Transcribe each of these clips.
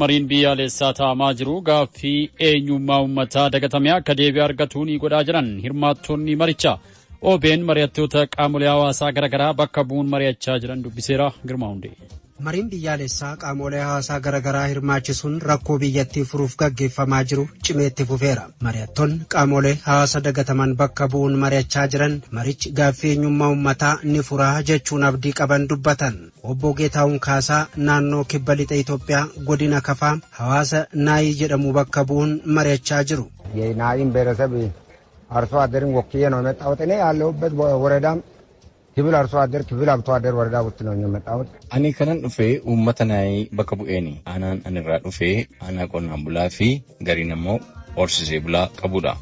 Mariin biyyaalessaa taa'amaa jiru gaaffii eenyummaa uummataa dagatame akka deebii argatu ni godhaa jiran hirmaattonni marichaa. OBN mari'attoota qaamolee hawaasaa garaagaraa bakka bu'uun mari'achaa jiran dubbiseera. Girmaa Hundee. Mariin biyyaalessaa qaamolee hawaasaa garaagaraa hirmaachisuun rakkoo biyyattii furuuf gaggeeffamaa jiru cimee itti fufeera. Mari'attoonni qaamolee hawaasa dagataman bakka bu'uun mari'achaa jiran marichi gaaffii eenyummaa uummataa ni furaa jechuun abdii qaban dubbatan. Obbo Geetahuun Kaasaa naannoo Kibba Lixa Itoophiyaa godina Kafaa hawaasa Naayii jedhamu bakka bu'uun mari'achaa jiru. የናይን ብሔረሰብ አርሶ አደርን ወክዬ ነው የመጣሁት። እኔ ያለሁበት ወረዳም ክፍል አርሶ አደር ክፍል አርብቶ አደር ወረዳ ውስጥ ነው የመጣሁት። Ani kanan dhufee uummata Naayii bakka bu'eeni. Aanaan anirraa dhufee aanaa qonnaan bulaa fi gariin immoo horsiisee bulaa qabudha.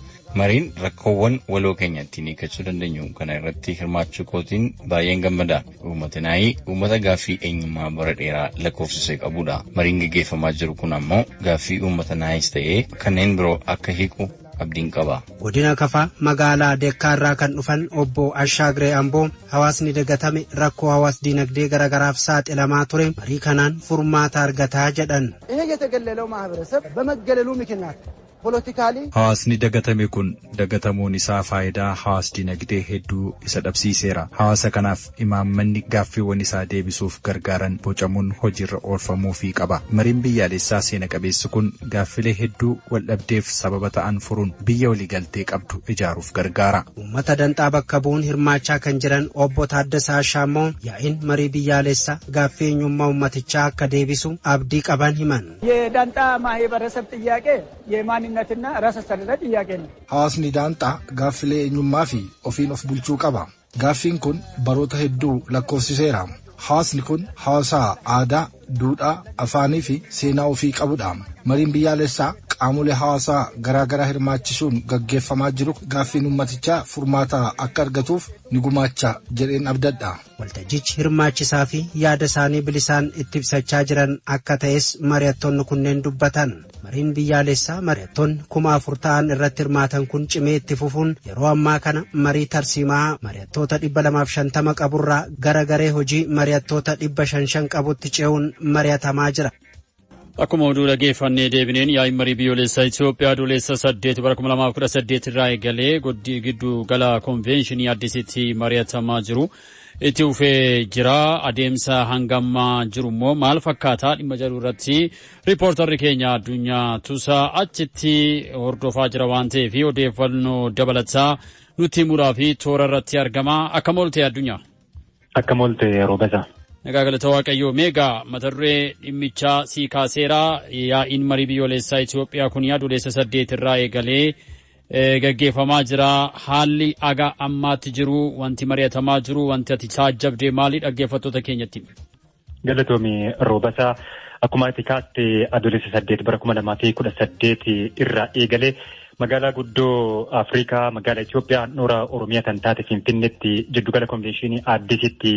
Mariin rakkoowwan waloo keenya ittiin hiikkachuu dandeenyu kana irratti hirmaachuu kootiin baay'een gammada. Uummati Naayii uummata gaaffii eenyummaa bara dheeraa lakkoofsisee qabudha. Mariin gaggeeffamaa jiru kun ammoo gaaffii uummata Naayiis ta'ee kanneen biroo akka hiiku abdiin qaba. Godina Kafaa magaalaa Dekkaa irraa kan dhufan obbo Ashaagiree Amboo hawaasni dagatame rakkoo hawaas dinagdee garaagaraaf saaxilamaa ture marii kanaan furmaata argataa jedhan. ይሄ የተገለለው ማህበረሰብ በመገለሉ ምክንያት ፖለቲካሊ Hawaasni dagatame kun dagatamuun isaa faayidaa hawaas dinagdee hedduu isa dhabsiiseera. Hawaasa kanaaf imaammanni gaaffiiwwan isaa deebisuuf gargaaran bocamuun hojiirra oolfamuufii qaba. Mariin biyyaalessaa seena qabeessi kun gaaffilee hedduu waldhabdeef sababa ta'an furuun biyya waliigaltee qabdu ijaaruuf gargaara. Uummata Danxaa bakka bu'uun hirmaachaa kan jiran obbo Taaddasaa Shaammoo yaa'iin marii biyyaalessaa gaaffii eenyummaa uummatichaa akka deebisu abdii qaban himan. የዳንጣ ማህበረሰብ ጥያቄ የማንነትና ራስ አስተዳደር ጥያቄ ነው። Hawaasni Daanxaa gaaffilee eenyummaa fi ofiin of bulchuu qaba. Gaaffiin kun baroota hedduu lakkoofsiseera. Hawaasni kun hawaasa aadaa, duudhaa, afaanii fi seenaa ofii qabudha. Mariin biyyaalessaa qaamolee hawaasaa garaa garaa hirmaachisuun gaggeeffamaa jiru gaaffiin uummatichaa furmaata akka argatuuf ni gumaacha jedheen abdadha. Waltajjichi hirmaachisaa fi yaada isaanii bilisaan itti ibsachaa jiran akka ta'es mari'attoonni kunneen dubbatan. Mariin biyyaalessaa mari'attoonni 4000 ta'an irratti hirmaatan kun cimee itti fufuun yeroo ammaa kana marii tarsiimaa mari'attoota 250 qaburraa gara garee hojii mari'attoota dhibba shan shan qabutti ce'uun mari'atamaa jira. Akkuma oduu dhageeffannee deebineen, yaa'iin marii biyyoolessaa Itoophiyaa Adoolessa 8 bara 2018 irraa eegalee giddu gala konveenshinii Addisitti mari'atamaa jiru. Itti fufee jira. Adeemsa hangammaa jiru immoo maal fakkaataa dhimma jedhu irratti riippoortarri keenya Addunyaa Tusaa achitti hordofaa jira waan ta'eef odeeffannoo dabalataa nutti himuudhaa fi toora irratti argama. Akkam oolte, Addunyaa? Akkam oolte, Roobasa? Nagaa, galata Waaqayyoo. Meegaa, mata duree dhimmichaa sii kaaseera. Yaa'iin marii biyyoolessaa Itoophiyaa kun Adoolessa 8 irraa eegalee gaggeeffamaa jira. Haalli aga ammaatti jiru, wanti mari'atamaa jiru, wanti ati taajjabdee maali, dhaggeeffattoota keenyatti? Galatoomi, Roobasaa. Akkuma ati kaaste, Adoolessa 8 bara 2018 irraa eegalee magaalaa guddoo Afrikaa, magaalaa Itoophiyaa handhuura Oromiyaa kan taate Finfinneetti, jiddugala konvenshinii Addisitti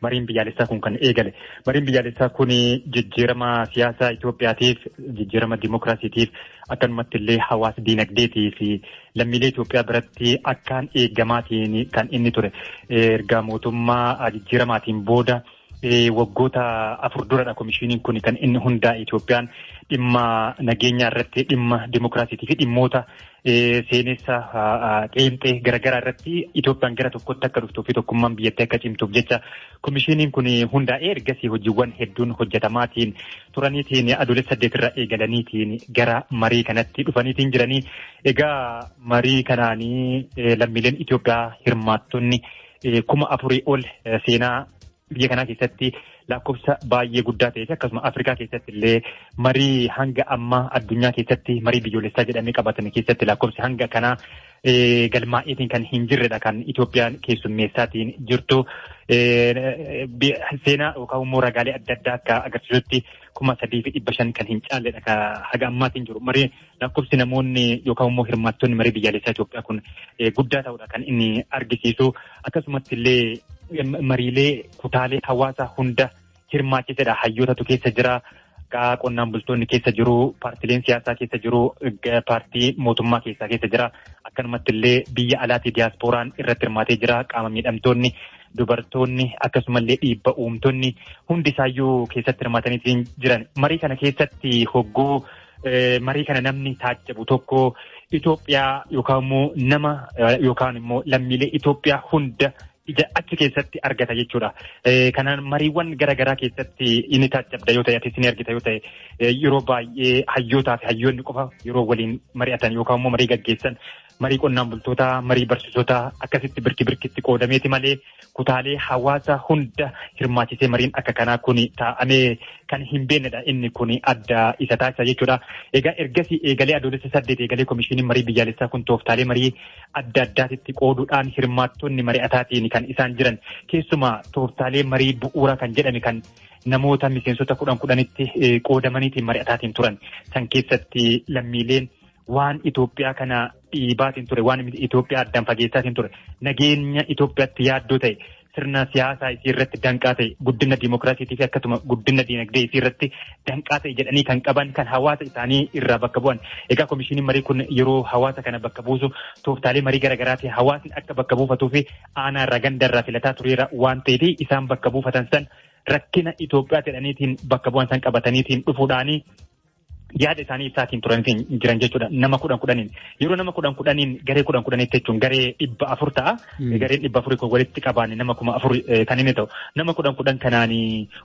mariin biyyaalessaa kun kan eegale. Mariin biyyaalessaa kun jijjiirama siyaasaa Itoophiyaatiif, jijjiirama dimookiraasiitiif, akkanumatti illee hawaasa diinagdeetii fi lammiilee Itoophiyaa biratti akkaan eegamaatiin kan inni ture. Erga mootummaa jijjiiramaatiin booda waggoota 4 duradha komishiniin kun kan inni hundaa'e. Itoophiyaan dhimma nageenyaa irratti, dhimma dimookiraasiitii fi dhimmoota seenessa qeenxee garaagaraa irratti Itoophiyaan gara tokkotti akka dhuftuu fi tokkummaan biyyattii akka cimtuuf jecha komishiniin kun hundaa'ee, ergasii hojiiwwan hedduun hojjetamaatiin turaniitiin Adoolessa 8 irraa eegalaniitiin gara marii kanatti dhufaniitiin jiranii. Egaa marii kanaanii lammiileen Itoophiyaa hirmaattonni 4000 ol, seenaa biyya kanaa keessatti lakkoofsa baay'ee guddaa ta'ee fi akkasuma Afrikaa keessatti illee marii hanga ammaa addunyaa keessatti marii biyyoolessaa jedhamee qabatame keessatti lakkoofsi hanga kanaa galmaa'eetiin kan hin jirredha kan Itoophiyaan keessummeessaatiin jirtu. Seenaa yookaan immoo ragaalee adda addaa akka agarsiisutti 3500 kan hin caalledha ka haga ammaatiin jiru. Marii lakkoofsi namoonni yookaan immoo hirmaattonni marii biyyaalessaa Itoophiyaa kun guddaa ta'udha kan inni argisiisu. Akkasumatti illee mariilee kutaalee hawaasaa hunda hirmaachisedha. Hayyootatu keessa jira. Qonnaan bultoonni keessa jiru, paartileen siyaasaa keessa jiru, paartii mootummaa keessa jira. Akkanumatti illee biyya alaatii diyaaspooraan irratti hirmaatee jira. Qaama miidhamtoonni, dubartoonni akkasumallee dhiibba uumtonni hundi isaayyuu keessatti hirmaatanii jiran. Marii kana keessatti hogguu marii kana namni taajjabu tokko Itoophiyaa yookaan immoo nama yookaan immoo lammiilee Itoophiyaa hunda ija achi keessatti argata jechuudha. Kanaan mariiwwan garaagaraa keessatti inni taajjabda yoo ta'e, atis ni argita yoo ta'e, yeroo baay'ee hayyootaa fi hayyoonni qofa yeroo waliin mari'atan yookaan immoo marii gaggeessan, marii qonnaan bultootaa, marii barsiisotaa akkasitti birki birkitti qoodameeti malee kutaalee hawaasa hunda hirmaachisee mariin akka kanaa kun taa'amee kan hin beeknedha. Inni kun adda isa taasisa jechuudha. Egaa ergasii eegalee Adoolessa 8 eegalee Komishiiniin Marii Biyyaalessaa kun tooftaalee marii adda addaatitti qooduudhaan hirmaattonni mari'ataatiin kan isaan jiran, keessumaa tooftaalee marii bu'uura kan jedhame kan namoota miseensota 10 10tti qoodamaniitiin mari'ataatiin turan. San keessatti lammiileen waan Itoophiyaa kana dhiibaatiin ture, waan Itoophiyaa addaan fageessaatiin ture, nageenya Itoophiyaatti yaaddoo ta'e, sirna siyaasaa isii irratti danqaa ta'e, guddina diimokiraasiitii fi akkasuma guddina diinagdee isii irratti danqaa ta'e jedhanii kan qaban kan hawaasa isaanii irraa bakka bu'an. Egaa Komishiiniin marii kun yeroo hawaasa kana bakka buusu tooftaalee marii garaagaraatiin hawaasni akka bakka buufatuu fi aanaa irraa ganda irraa filataa tureera waan ta'eef isaan bakka buufatan san rakkina Itoophiyaa jedhaniitiin bakka bu'an san qabataniitiin dhufuudhaanii yaada isaanii ibsaatiin turaniitiin jiran jechuudha. Nama 10 10. Yeroo nama 10 10 garee 10 10 jechuun garee 400 ta'a. Gareen 400 kun walitti qabaani nama 4000 kan inni ta'u. Nama 10 10 kanaan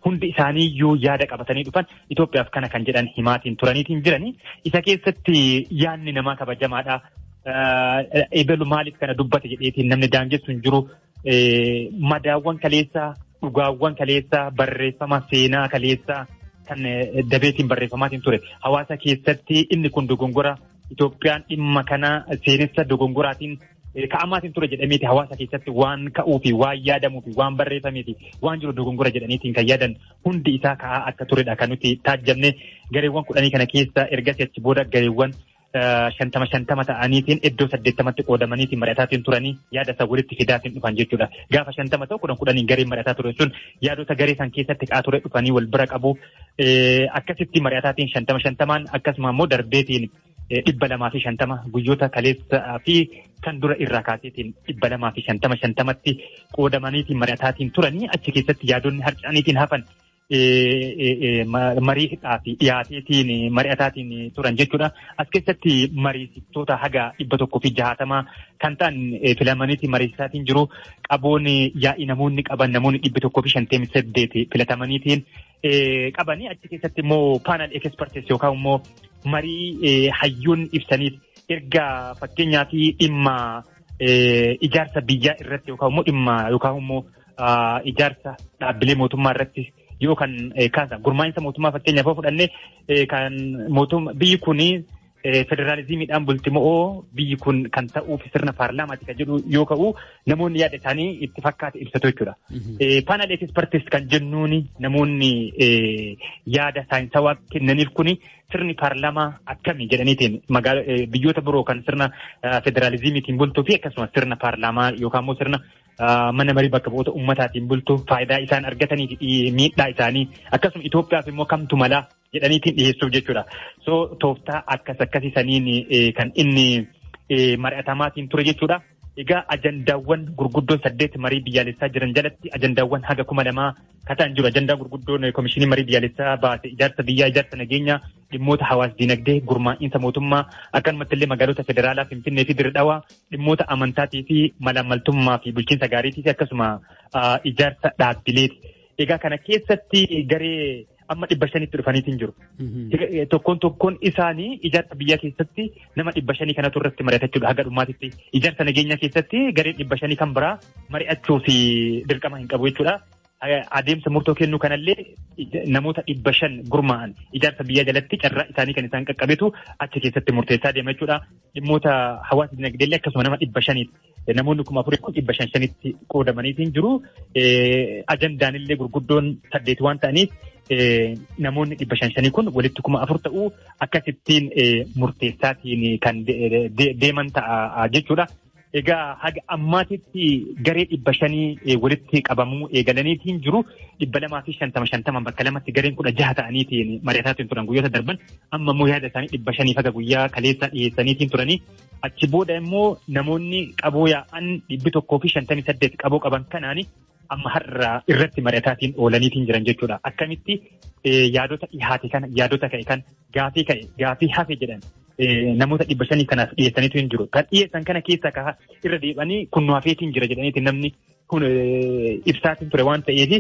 hundi isaanii iyyuu yaada qabatanii dhufan Itoophiyaaf kana kan jedhan himaatiin turaniitiin jirani. Isa keessatti yaadni namaa kabajamaadha. Ebelu maaliif kana dubbate jedheetiin namni daangessu hin jiru. Madaawwan kaleessaa, dhugaawwan kaleessaa, barreeffama seenaa kaleessaa kan dabeetiin barreeffamaatiin ture. Hawaasa keessatti inni kun dogongora, Itoophiyaan dhimma kana seenessa dogongoraatiin ka'amaatiin ture jedhameeti hawaasa keessatti waan ka'uu fi waan yaadamuu fi waan barreeffamee fi waan jiru dogongora jedhaniitiin kan yaadan hundi isaa ka'aa akka turedha kan nuti taajjabne. Gareewwan 10 kana keessa ergasii achi booda gareewwan 50 50 ta'aniitiin iddoo 80tti qoodamaniitiin mari'ataatiin turanii yaada isaa walitti fidaatiin dhufan jechuudha. Gaafa 50 ta'u 10 10 gareen mari'ataa ture sun yaadota garee san keessatti ka'aa ture dhufanii wal bira qabu. Akkasitti mari'ataatiin 50 50 akkasuma immoo darbeetiin 250 guyyoota kaleessaa fi kan dura irraa kaaseetiin 250 50tti qoodamaniitiin mari'ataatiin turanii achi keessatti yaadonni harca'aniitiin hafan mariidhaa fi dhiyaateetiin mari'ataatiin turan jechuudha. As keessatti mariisiftoota haga 160 kan ta'an filamaniitiin mariisisaatiin jiru. Qaboon yaa'ii namoonni qaban namoonni 158 filatamaniitiin qabanii achi keessatti immoo panel experts yookaan immoo marii hayyoon ibsaniif erga fakkeenyaa fi dhimma ijaarsa biyyaa irratti yookaan immoo dhimma yookaan immoo ijaarsa dhaabbilee mootummaa irratti yoo kan kaasan gurmaa'insa mootummaa fakkeenyaaf yoo fudhanne kan mootummaa biyyi kun federaalizimiidhaan bulti moo biyyi kun kan ta'uuf sirna paarlaamaati kan jedhu yoo ka'u namoonni yaada isaanii itti fakkaate ibsatu jechuudha. Panel experts kan jennuun namoonni yaada saayinsawaa kennaniif kun sirni paarlaamaa akkamii jedhaniitiin biyyoota biroo kan sirna federaalizimiitiin bultuu fi akkasumas sirna paarlaamaa yookaan immoo sirna mana marii bakka bu'oota uummataatiin bultu faayidaa isaan argatanii fi miidhaa isaanii akkasuma Itoophiyaaf immoo kamtu malaa jedhaniitiin dhiyeessuuf jechuudha. So tooftaa akkas akkasii saniin kan inni mari'atamaatiin ture jechuudha. Egaa ajandaawwan gurguddoon 8 marii biyyaalessaa jiran jalatti ajandaawwan haga 2000 kataan jiru. Ajandaa gurguddoon Komishinii Marii Biyyaalessaa baase ijaarsa biyyaa, ijaarsa nageenyaa, dhimmoota hawaas dinagdee, gurmaa'insa mootummaa, akkanumatti illee magaalota federaalaa Finfinnee fi Dirre Dhawaa, dhimmoota amantaatii fi malaammaltummaa fi bulchiinsa gaariitii fi akkasuma ijaarsa dhaabbileeti. Egaa kana keessatti garee amma 500tti dhufaniitiin jiru. Tokkoon tokkoon isaanii ijaarsa biyyaa keessatti nama 500 kanatu irratti mari'atachuudha haga dhumaatitti. Ijaarsa nageenyaa keessatti gareen 500 kan biraa mari'achuu fi dirqama hin qabu jechuudha. Adeemsa murtoo kennuu kanallee namoota 500 gurmaa'an ijaarsa biyyaa jalatti carraa isaanii kan isaan qaqqabetu achi keessatti murteessaa deema jechuudha. Dhimmoota hawaasa dinagdeellee akkasuma nama 500ti. Namoonni 4000 kun 500-500tti qoodamaniitiin jiru. Ajandaan illee gurguddoon 8 waan ta'aniif namoonni 500-500 kun walitti 4000 ta'uu akkasittiin murteessaatiin kan deeman ta'a jechuudha. Egaa haga ammaatitti garee 500 walitti qabamuu eegalaniitiin jiru. 250 bakka lamatti gareen 16 ta'aniitiin mari'ataatiin turan guyyoota darban. Amma immoo yaada isaanii 500 haga guyyaa kaleessaa dhiyeessaniitiin turanii. Achi booda immoo namoonni qaboo yaa'an 158 qaboo qaban kanaani amma har'a irratti mari'ataatiin oolaniitiin jiran jechuudha. Akkamitti yaadota dhihaate kana, yaadota ka'e kan, gaafii ka'e, gaafii hafe jedhan namoota 500 kanaaf dhiyeessaniitu hin jiru. Kan dhiyeessan kana keessa irra deebi'anii kun nu hafeetiin jira jedhaniiti namni kun ibsaatiin ture waan ta'eef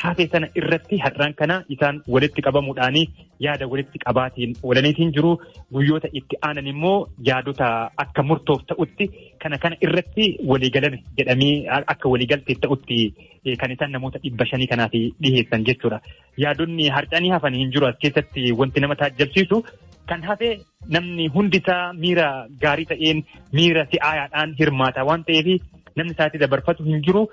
hafe sana irratti har'aan kana isaan walitti qabamuudhaanii yaada walitti qabaatiin oolaniitiin jiru. Guyyoota itti aanan immoo yaadota akka murtoof ta'utti kana kana irratti waliigalame jedhamee akka waliigalteef ta'utti kan isaan namoota 500 kanaaf dhiyeessan jechuudha. Yaadonni harcanii hafan hin jiru as keessatti wanti nama taajjabsiisu. Kan hafe namni hundisaa miira gaarii ta'een miira si'aayaadhaan hirmaata waan ta'eef namni isaatii dabarfatu hin jiru.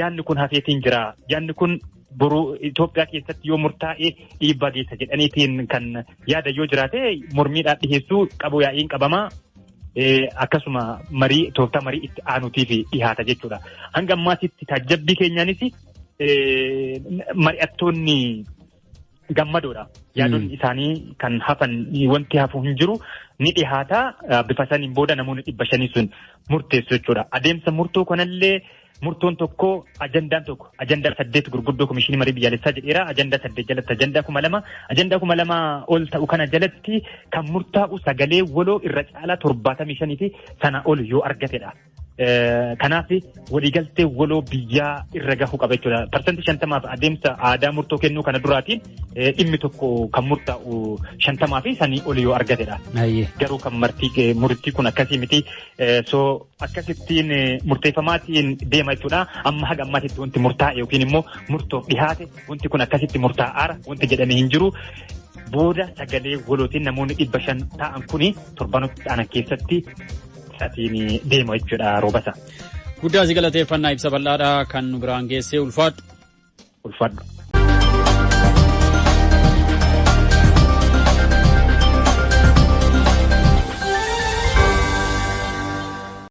Yaadni kun hafeetiin jira. Yaadni kun boruu Itoophiyaa keessatti yoo murtaa'e dhiibbaa geessa jedhaniitiin kan yaada yoo jiraate mormiidhaan dhiyeessuu qabu yaa'iin qabamaa. Akkasuma marii tooftaa marii itti aanuutiif dhihaata jechuudha. Hanga ammaatitti taajjabbii keenyaanis mari'attoonni gammadoodha. Yaadonni isaanii kan hafan wanti hafu hin jiru ni dhihaata. Bifa saniin booda namoonni 500 sun murteessu jechuudha. Adeemsa murtoo kanallee murtoon tokko ajandaan tokko ajandaa 8 gurguddoo komishinii marii biyyaalessaa jedheera. Ajandaa 8 jalatti ajandaa 2000 ajandaa 2000 ol ta'u kana jalatti kan murtaa'u sagalee waloo irra caalaa 75 fi sana ol yoo argatedha. Kanaaf waliigaltee waloo biyyaa irra gahuu qaba jechuudha. 50% adeemsa aadaa murtoo kennuu kana duraatiin dhimmi tokko kan murtaa'u 50 fi sanii ol yoo argatedha. Garuu kan murtii kun akkasii miti. So akkasittiin murteeffamaatiin deema jechuudha. Amma haga ammaatitti wanti murtaa'e yookiin immoo murtoof dhihaate wanti kun akkasitti murtaa'aara wanti jedhame hin jiru. Booda sagalee walootiin namoonni 500 ta'an kuni torbanotti aanan keessatti deema jechuudha roobasa. Guddaa si galateeffannaa ibsa bal'aadhaa kan nu biraan geessee ulfaadhu. Ulfaadhu.